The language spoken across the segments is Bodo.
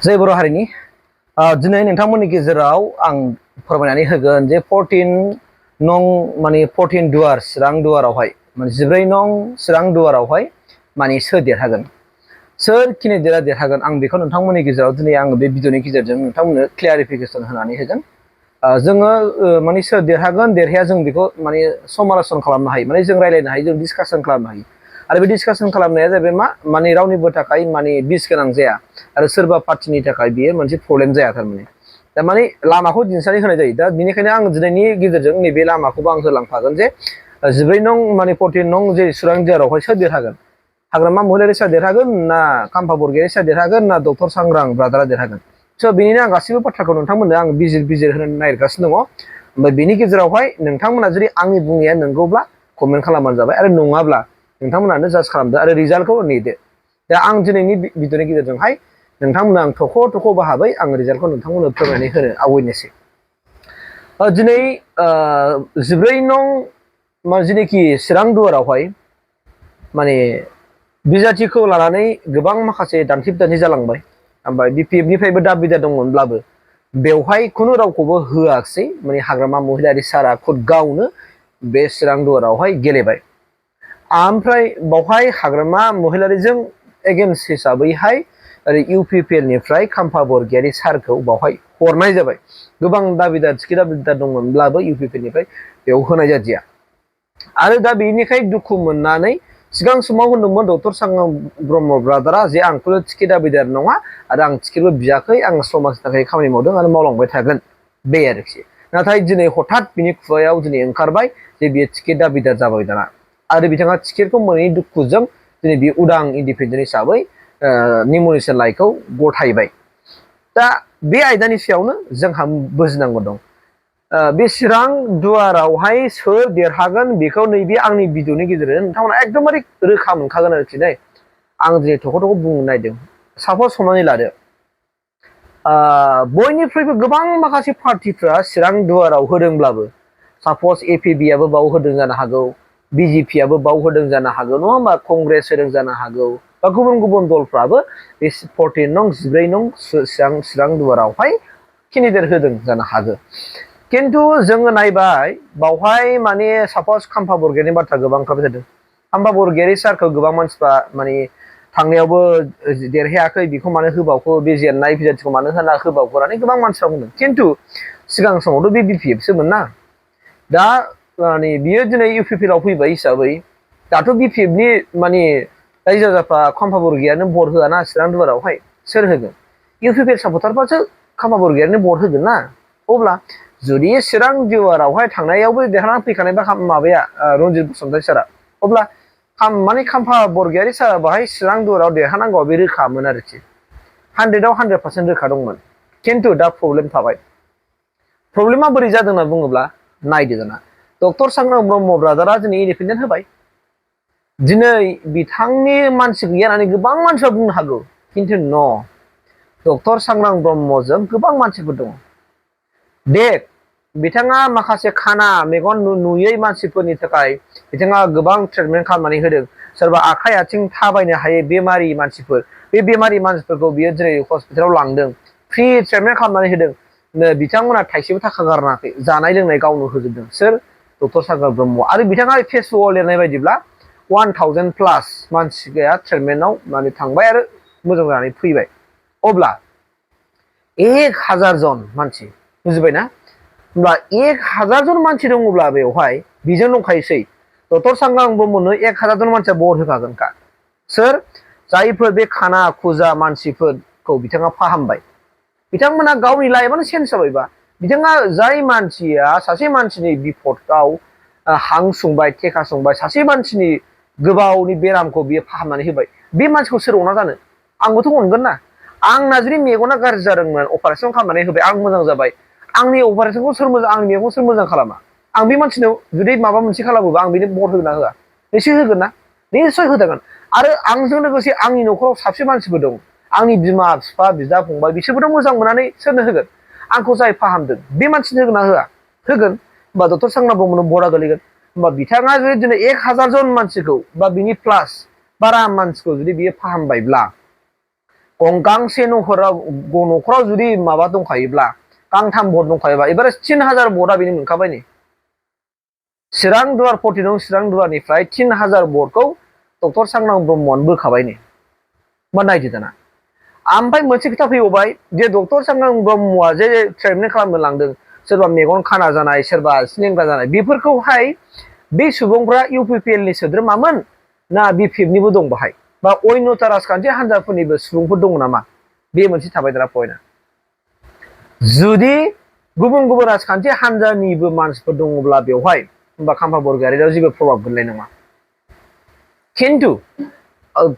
जय बर' हारिनि दिनै नोंथांमोननि गेजेराव आं फोरमायनानै होगोन जे 14 नं माने 14 दुवार चिरां दुवारावहाय माने 14 नं चिरां दुवारावहाय माने सोर देरहागोन सोर केन्डिडेटआ देरहागोन आं बेखौ नोंथांमोननि गेजेराव दिनै आं बे भिडिअनि गेजेरजों नोंथांमोननो क्लियारिफिकेसन होनानै होगोन। जोङो माने सोर देरहागोन देरहाया जों बेखौ माने समालोचन खालामनो हायो, माने जों रायलायनो हायो, जों डिसकासन खालामनो हायो। आरो बे डिसकासन खालामनाया जाहैबाय मा माने रावनिबो थाखाय माने बिस गोनां जाया आरो सोरबा पार्टिनि थाखाय बियो मोनसे प्रब्लेम जाया थारमाने। दा माने लामाखौ दिन्थिनानै होनाय जायो। दा बेनिखायनो आं दिनैनि गेजेरजों नैबे लामाखौबो आं होलांफागोन जे 14 नं माने 14 नं जे चिरां जिल्लायावहाय सोर देरहागोन, हाग्रामा महिलारि सार देरहागोन ना खाम्फा बरगयारि सार देरहागोन ना डक्टर सांग्रां ब्रादारा देरहागोन। स' बेनिनो आं गासैबो बाथ्राखौ नोंथांमोननो आं बिजिर होनो नागिरगासिनो दङ। ओमफ्राय बेनि गेजेरावहाय नोंथांमोना जुदि आंनि बुंनाया नंगौब्ला कमेन्ट खालामबानो जाबाय आरो नङाब्ला नोंथांमोनानो जाज खालामदो आरो रिजाल्टखौ नेदो। दा आं दिनैनि भिडिअनि गेजेरजोंहाय नोंथांमोना आं थख' बाहाबै आं रिजाल्टखौ नोंथांमोननो फोरमायनानै होनो आवगायनोसै। दिनै 14 नं जेनेखि चिरां दुवारावहाय माने बिजाथिखौ लानानै गोबां माखासे दान्थिब जालांबाय। ओमफ्राय बिपिएफनिफ्रायबो दाबिदा दंमोनब्लाबो बेवहाय खुनु रावखौबो होआखिसै। माने हाग्रामा महिलारि सारा खुद गावनो बे चिरां दुवारावहाय गेलेबाय। ओमफ्राय बावहाय हाग्रामा महिलारिजों एगेन्स्ट हिसाबैहाय ओरै इउपिपिएलनिफ्राय खाम्फा बरगयारि सारखौ बावहाय हरनाय जाबाय। गोबां दाबिदा थिखि दाबिदा दंमोनब्लाबो इउपिपिएलनिफ्राय बेयाव होनाय जादिया। आरो दा बेनिखाय दुखु मोननानै सिगां समाव होनदोंमोन डक्टर सांग्रां ब्रह्म ब्रादारा जे आंथ' टिकेट दाबिदार नङा आरो आं टिकेटबो बियाखै, आं समाजनि थाखाय खामानि मावदों आरो मावलांबाय थागोन बे आरोखि। नाथाय दिनै हठात बिनि खुगायाव दिनै ओंखारबाय जे बियो टिकेट दाबिदार जाबाय दाना। आरो बिथाङा टिकेटखौ मोनैनि दुखुजों दिनै बे उदां इन्डिपेन्डेन्ट हिसाबै नमिनेसन लाइखौ गथायबाय। दा बे आयदानि सायावनो जोंहा बुजिनांगौ दं। बे चिरां दुवारावहाय सोर देरहागोन बेखौ नैबे आंनि भिडिअनि गेजेरजों नोंथांमोना एकदमबारे रोखा मोनखागोन आरोखि नै। आं दिनै थख' बुंनो नागिरदों। सापज हमनानै लादो बयनिख्रुइबो गोबां माखासे पार्टिफ्रा चिरां दुवाराव होदोंब्लाबो सापज एपिबिआबो बाव होदों जानो हागौ, बिजेपिआबो बाव होदों जानो हागौ, नङा होमबा, कंग्रेस होदों जानो हागौ, बा गुबुन दलफ्राबो बे 14 नं 14 नं चिरां दुवारावहाय केन्डिडेट होदों जानो हागौ। खिन्थु जोङो नायबाय बावहाय माने सापज खाम्फा बरगयारिनि बाथ्रा गोबां ओंखारबाय थादों। खाम्फा बरगयारि सारखौ गोबां मानसिफ्रा माने थांनायावबो देरहायाखै, बेखौ मानो होबावखो, बे जेननाय बिजाथिखौ मानो होबावखो होननानै गोबां मानसिफ्रा बुंदों। खिन्थु सिगां समावथ' बे बिपिएफसोमोन ना। दा माने बियो दिनै इउपिपिएलआव फैबाय हिसाबै दाथ' बिपिएफनि माने रायजो राजाफ्रा खाम्फा बरगयारिनो भट होआ ना चिरां दुवारावहाय। सोर होगोन? इउपिपिएल सापर्टारफ्रासो खाम्फा बरगयारिनो भट होगोन ना। अब्ला जुदि चिरां दुवारावहाय थांनायावबो देरहानानै फैखानाय बा माबाया रनजित बसुमतारी सारा, अब्ला माने खाम्फा बरगयारि सारा बाहाय चिरां दुवाराव देरहानांगौआ बे रोखामोन आरोखि। 100आव 100% रोखा दंमोन। खिन्थु दा प्रब्लेम थाबाय। प्रब्लेमा बोरै जादों होनना बुङोब्ला नायदो दाना डक्टर सांग्रां ब्रह्म ब्रादारा दिनै इन्डिपेन्डेन्ट होबाय। दिनै बिथांनि मानसि गैया होननानै गोबां मानसिफ्रा बुंनो हागौ, खिन्थु न', डक्टर सांग्रां ब्रह्मजों गोबां मानसिफोर दङ। देख बिथाङा माखासे खाना मेगन नुयै मानसिफोरनि थाखाय बिथाङा गोबां ट्रिटमेन्ट खालामनानै होदों। सोरबा आखाइ आथिं थाबायनो हायै बेमारि मानसिफोर, बे बेमारि मानसिफोरखौ बियो दिनै हस्पिटालाव लांदों, फ्रि ट्रिटमेन्ट खालामनानै होदों। बिथांमोना थाइसेबो थाखा गारनाङाखै, जानाय लोंनाय गावनो होजोबदों। सोर? डक्टर सांग्रां ब्रह्म। आरो बिथाङा फेसबुकआव लिरनाय बायदिब्ला 1000+ मानसिया ट्रिटमेन्टआव माने थांबाय आरो मोजां जानानै फैबाय। अब्ला 1000 जन मानसि, बुजिबायना? होमब्ला 1000 जन मानसि दङब्ला बेवहाय बेजों दंखायोसै डक्टर सांग्रां ब्रह्मनो 1000 जन मानसिया भट होखागोनखा। सोर? जायफोर बे खाना खुजा मानसिफोरखौ बिथाङा फाहामबाय, बिथांमोना गावनि लाइफआनो चेन्ज जाबायबा। बिथाङा जाय मानसिया सासे मानसिनि बिपदआव हां सुंबाय, थेखा संबाय, सासे मानसिनि गोबावनि बेरामखौ बियो फाहामनानै होबाय, बे मानसिखौ सोर अना जानो? आंबोथ' अनगोन ना। आंना जुदि मेगना गाज्रि जादोंमोन, अपारेसन खालामनानै होबाय, आं मोजां जाबाय, आंनि अपारेसनखौ सोर मोजां, आंनि मेगनखौ सोर मोजां खालामा? आं बे मानसिनाव जुदि माबा मोनसे खालामोबा आं बेनो भट होगोन ना होआ? निश्चय होगोन ना? निश्चय होगोन। आरो आंजों लोगोसे आंनि न'खराव साबसे मानसिफोर दं, आंनि बिमा बिफा बिदा फंबाय, बिसोरबोथ' मोजां मोननानै सोरनो होगोन? आंखौ जाय फाहामदों बे मानसिनो होगोन ना होआ? होगोन। होमबा डक्टर सांग्रां ब्रह्मनो भटआ गोलैगोन। होमबा बिथाङा जुदि दिनै 1000 जन मानसिखौ बा बिनि प्लास बारा मानसिखौ जुदि बियो फाहामबायब्ला गंगांसे न'खराव जुदि माबा दंखायोब्ला गांथाम भट दंखायोबा एबारे 3000 भटआ बेनि मोनखाबाय नै चिरां दुवार 14 नं चिरां दुवारनिफ्राय 3000 भटखौ डक्टर सांग्रां ब्रह्मआनो बोखाबाय नै मा नायदो दाना ओमफ्राय मोनसे खोथा फैबावबाय जे डक्टर सांग्रां ब्रह्मआ जे ट्रिटमेन्ट खालामनो लांदों सोरबा मेगन खाना जानाय सोरबा सिनेंग्रा जानाय बेफोरखौहाय बे सुबुंफ्रा इउपिपिएल नि सोद्रोमामोन ना बिपिएफनिबो दं बाहाय बा अन्यथा राजखान्थि हान्जाफोरनिबो सुबुंफोर दङ नामा बे मोनसे थाबाय दाना पइन्टआ जुदि गुबुन गुबुन राजखान्थि हान्जानिबो मानसिफोर दङब्ला बेवहाय होमबा खाम्फा बरग'यारियाव जेबो प्रभाब गोलैनाय नङा खिन्थु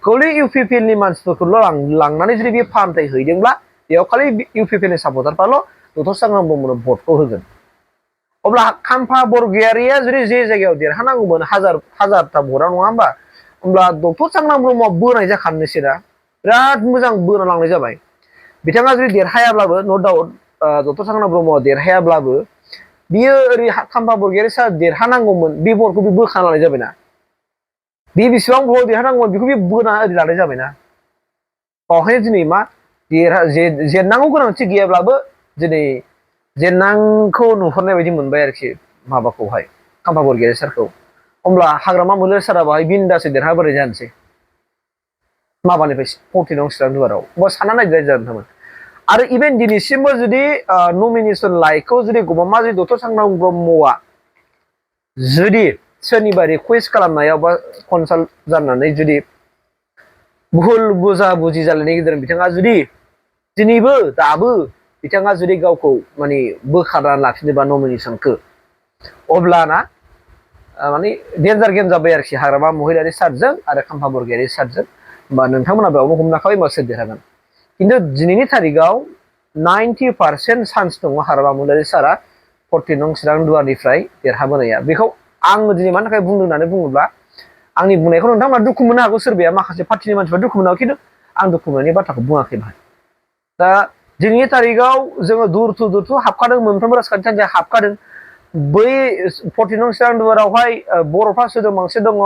खालि इउपिपिएल नि मानसिफोरखौल' लांनानै जुदि बे फाहामथाय हैदोंब्ला बेयाव खालि इउपिपिएल नि सापर्टारफ्राल' डक्टर सांग्रां ब्रह्मनो भटखौ होगोन अब्ला खाम्फा बरग'यारिया जुदि जे जायगायाव देरहानांगौमोन हाजारथा भटआ नङा होमबा होमब्ला डक्टर सांग्रां ब्रह्मआ बोनाय जाखानोसै ना बिराद मोजां बोना लांनाय जाबाय बिथाङा जुदि देरहायाब्लाबो नो डाउट डक्टर सांग्रां ब्रह्मआ देरहायाब्लाबो बियो ओरै खाम्फा बरग'यारि सार देरहानांगौमोन बे भटखौ बे बोखाना लानाय जाबायना बे बेसेबां भट देरहानांगौमोन बेखौ बे बोना ओरै लानाय जाबायना बावहाय दिनै मा जेननांगौ गोनांथि गैयाब्लाबो दिनै जेननांखौ नुहुरनाय बायदि मोनबाय आरोखि माबाखौहाय खाम्फा बरग'यारि सारखौ होमब्ला हाग्रामा महिलारि सारा बाहाय बिन्दासै देरहाबोनाय जानोसै माबानिफ्राय 14 नं चिरां दुवाराव बा सानना नायदो जागोन आरो इभेन दिनैसिमबो जुदि नमिनेसन लाइखौ जुदि गमामा जुदि डक्टर सांग्रां ब्रह्मआ जुदि सोरनिबा रिकुवेस्ट खालामनायाव बा कनसाल्ट जानानै जुदि भुल बुजा बुजि जालायनायनि गेजेरजों बिथाङा जुदि दिनैबो दाबो बिथाङा जुदि गावखौ माने बोखारनानै लाफिनोबा नमिनेसनखौ अब्लाना माने डेन्जार गेम जाबाय आरोखि हाग्रामा महिलारि सारजों आरो खाम्फा बरग'यारि सारजों होमबा नोंथांमोना बेयावनो हमनाखाबाय होमबा सोर देरहागोन खिन्थु दिनैनि थारिखआव 90% चान्स दङ हाग्रामा महिलारि सारा 14 नं चिरां दुवारनिफ्राय देरहाबोनाया बेखौ आङो दिनै मानि थाखाय बुंदों होननानै बुङोब्ला आंनि बुंनायखौ नोंथांमोना दुखु मोननो हागौ सोरबाया माखासे पार्टिनि मानसिफ्रा दुखु मोननो हागौ खिन्थु आं दुखु मोननायनि बाथ्राखौ बुङाखै बाहाय दा दिनैनि थारिखआव जोङो दुरथु हाबखादों मोनफ्रोमबो राजखान्थि हान्जाया हाबखादों बै 14 नं चिरां दुवारावहाय बर'फ्रा सोरजों बांसिन दङ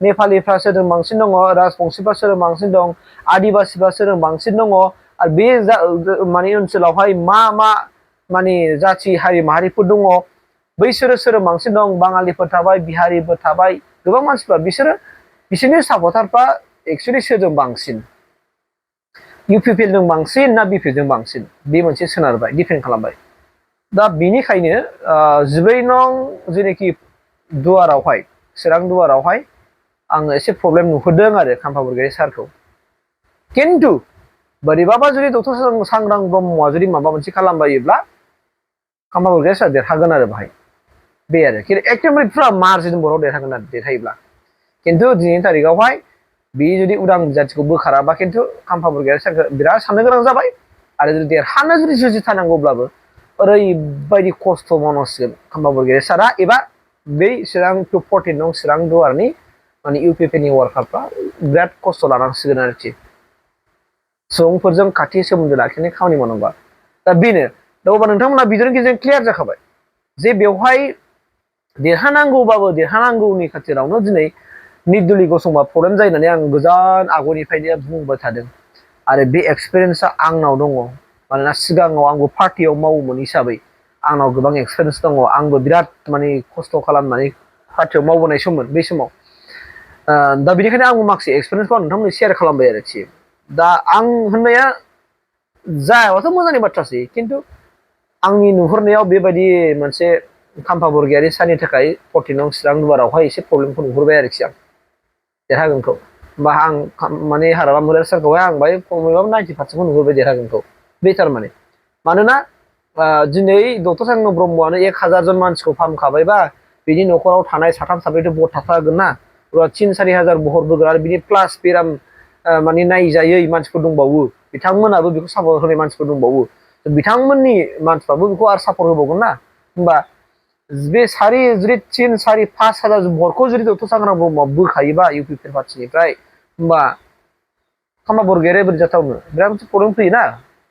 नेपालिफ्रा सोरजों बांसिन दङ राजबंसिफ्रा सोरजों बांसिन दं आदिबासिफ्रा सोरजों बांसिन दङ आरो बे माने ओनसोलावहाय मा माने जाथि हारि माहारिफोर दङ बैसोरो सोरजों बांसिन दं बाङालिफोर थाबाय बिहारिफोर थाबाय गोबां मानसिफ्रा बिसोरनि सापर्टारफ्रा एक्सुवेलि सोरजों बांसिन इउपिपिएलजों बांसिन ना बिपिएफजों बांसिन बे मोनसे सोनारबाय डिपेन्ड खालामबाय दा बेनिखायनो 14 नं जेनाखि दुवारावहाय चिरां दुवारावहाय आङो एसे प्रब्लेम नुहुरदों आरो खाम्फा बरग'यारि सारखौ खिन्थु बोरैबाबा जुदि डक्टर सांग्रां ब्रह्मआ जुदि माबा मोनसे खालामबायोब्ला खाम्फा बरग'यारि सार देरहागोन आरो बाहाय बे आरो एकदमबारे फुरा मार्जिन भटआव देरहागोन आरो देरहायोब्ला खिन्थु दिनैनि थारिखआवहाय बे जुदि उदां जाथिखौ बोखाराबा खिन्थु खाम्फा बरग'यारि सारखौ बिराद साननो गोनां जाबाय आरो जुदि देरहानो जुदि जुजिथारनांगौब्लाबो ओरैबायदि खस्थ' मावनांसिगोन खाम्फा बरग'यारि सारा एबा बै चिरां 14 नं चिरां दुवारनि माने इउपिपिएलनि वार्कारफ्रा बिराद खस्थ' लानांसिगोन आरोखि सुबुंफोरजों खाथि सोमोन्दो लाखिनाय खामानि मावनांगौआ दा बेनो दा अब्ला नोंथांमोना बिदिनो गेजेरजों क्लियार जाखाबाय जे बेवहाय देरहानांगौबाबो देरहानांगौनि खाथिरावनो दिनै निर्दलि गसंबा प्रब्लेम जायो होननानै आं गोजान आगोलनिफ्रायनो बुंबाय थादों आरो बे एक्सपिरियेन्सआ आंनाव दङ मानोना सिगाङाव आंबो पार्टियाव मावोमोन हिसाबै आंनाव गोबां एक्सपिरियेन्स दङ आंबो बिराद माने खस्थ' खालामनानै पार्टियाव मावबोनाय सममोन बै समाव दा बेनिखायनो आंबो माखासे एक्सपिरियेन्सखौ आं नोंथांमोननो शेयार खालामबाय आरोखि दा आं होननाया जायाबाथ' मोजांनि बाथ्रासै खिन्थु आंनि नुहुरनायाव बेबायदि मोनसे खाम्फा बरग'यारि सारनि थाखाय 14 नं चिरां दुवारावहाय एसे प्रब्लेमखौ नुहुरबाय आरोखि आं देरहागोनखौ होमबा आं माने हाग्रामा महिलारि सारखौहाय आं बाहाय खमैबाबो 90% नुहुरबाय देरहागोनखौ बे थारमाने मानोना दिनै डक्टर सांग्रां ब्रह्मआनो 1000 जन मानसिखौ फाहामखाबायबा बिनि न'खराव थानाय साथाम साब्रैथ' भट थाखागोन ना 3-4 हाजार भट बोगोन आरो बिनि प्लास बेराम माने नायजायै मानसिफोर दंबावो बिथांमोनाबो बेखौ सापर्ट होनाय मानसिफोर दंबावो बिथांमोननि मानसिफ्राबो बेखौ आरो सापर्ट होबावगोन ना होमबा बे जुदि 3-4-5 हाजार भटखौ जुदि डक्टर सांग्रां ब्रह्मआ बोखायोबा इउपिपिएल पार्टिनिफ्राय होमबा खाम्फा बरग'यारिया बोरै जाथावनो बिराद मोनसे प्रब्लेम फैयोना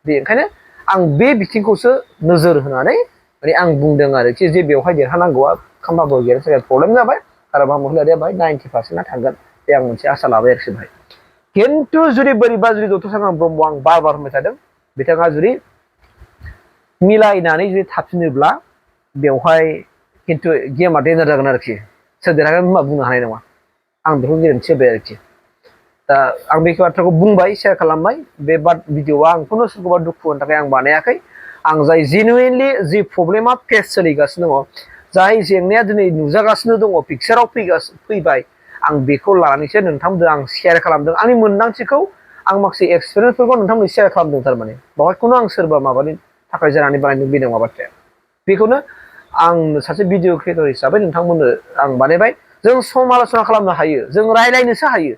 बे ओंखायनो आं बे बिथिंखौसो नोजोर होनानै माने आं बुंदों आरोखि जे बेवहाय देरहानांगौआ खाम्फा बरग'यारिनि थाखाय प्रब्लेम जाबाय हाग्रामा महिलारिया बाहाय 90%आ थांगोन बे आं मोनसे आसा लाबाय आरोखि बाहाय खिन्थु जुदि बोरैबा जुदि डक्टर सांग्रां ब्रह्म आं बार बार होनबाय थादों बिथाङा जुदि मिलायनानै जुदि थाफिनोब्ला बेवहाय खिन्थु गेमा डेन्जार जागोन आरोखि सोर देरहागोन होनना बुंनो हानाय नङा आं बेखौ गेरेन्थि होबाय आरोखि दा आं बे बाथ्राखौ बुंबाय शेयार खालामबाय बे भिडिअआ आं खुनु सोरखौबा दुखु होनो थाखाय आं बानायाखै आं जाय जेनुइनलि जि प्रब्लेमा फेस सोलिगासिनो दङ जाय जेंनाया दिनै नुजागासिनो दङ पिक्साराव फैबाय आं बेखौ लानानैसो नोंथांमोनजों आं शेयार खालामदों आंनि मोन्दांथिखौ आं माखासे एक्सपिरियेन्सफोरखौ नोंथांमोननो शेयार खालामदों थारमाने बेवहाय खुनु आं सोरबा माबानि थाखाय जानानै बानायदों बे नङा बाथ्राया बेखौनो आं सासे भिडिअ क्रिएटर हिसाबै नोंथांमोननो आं बानायबाय जों समालोचना खालामनो हायो जों रायलायनोसो हायो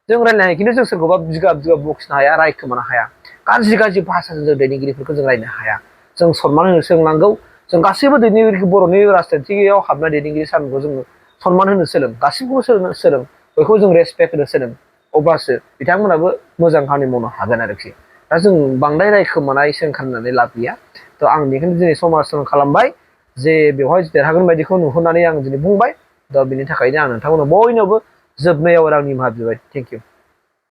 जों रायलायनो हायो खिन्थु जों सोरखौबा बिगाब बखिनो हाया रायखोमानो हाया गाज्रि भाषाजों जों दैदेनगिरिफोरखौ जों रायनो हाया जों सनमान होनो सोलोंनांगौ जों गासैबो दैदेनगिरिखौ बर'नि राजखान्थियाव हाबनाय दैदेनगिरि सानखौ जों सनमान होनो सोलों गासैखौबो सोलों बयखौ जों रेसपेक्ट होनो सोलों अब्लासो बिथांमोनाबो मोजां खामानि मावनो हागोन आरोखि दा जों बांद्राय रायखोमानाय सोंखारनानै लाब गैया थ' आं बेखौनो दिनै समालोचना खालामबाय जे बेवहाय देरहागोन बायदिखौ नुहुरनानै आं दिनै बुंबाय दा बेनि थाखायनो आं नोंथांमोननो बयनोबो जोबनायाव आंनि निमाहा बिबाय थेंक इउ